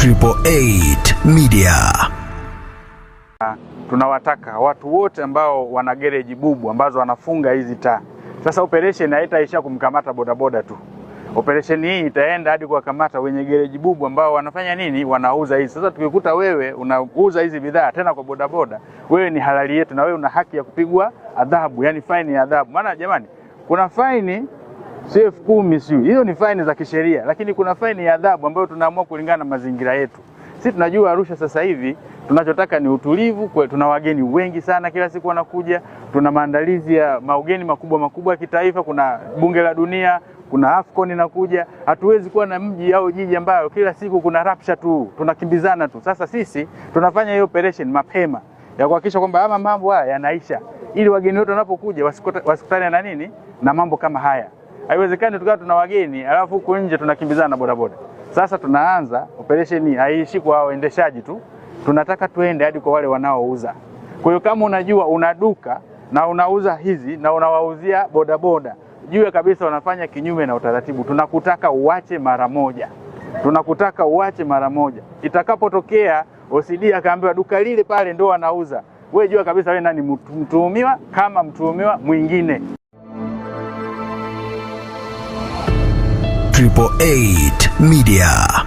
888 Media. Tunawataka watu wote ambao wana gereji bubu ambazo wanafunga hizi taa. Sasa operation haitaishia kumkamata bodaboda tu. Operation hii itaenda hadi kuwakamata wenye gereji bubu ambao wanafanya nini? Wanauza hizi. Sasa tukikuta wewe unauza hizi bidhaa tena kwa bodaboda, wewe ni halali yetu na wewe una haki ya kupigwa adhabu, yani faini ya adhabu. Maana jamani, kuna faini si 10,000, sio hiyo, ni faini za kisheria, lakini kuna faini ya adhabu ambayo tunaamua kulingana na mazingira yetu. Sisi tunajua Arusha sasa hivi tunachotaka ni utulivu kwa, tuna wageni wengi sana kila siku wanakuja. Tuna maandalizi ya maugeni makubwa makubwa ya kitaifa, kuna bunge la dunia, kuna AFCON inakuja. Hatuwezi kuwa na mji au jiji ambayo kila siku kuna rapsha tu, tunakimbizana tu. Sasa sisi tunafanya hiyo operation mapema ya kuhakikisha kwamba ama mambo haya yanaisha, ili wageni wetu wanapokuja wasikutane na nini na mambo kama haya. Haiwezekani tukawa tuna wageni alafu huko nje tunakimbizana na bodaboda. Sasa tunaanza operation, haiishi kwa waendeshaji tu, tunataka tuende hadi kwa wale wanaouza. Kwa hiyo kama unajua una duka na unauza hizi na unawauzia bodaboda, jua kabisa wanafanya kinyume na utaratibu. Tunakutaka uache mara moja, tunakutaka uache mara moja. Itakapotokea OCD akaambiwa duka lile pale ndo wanauza, wewe jua kabisa wewe nani mtuhumiwa kama mtuhumiwa mwingine. 888 Media.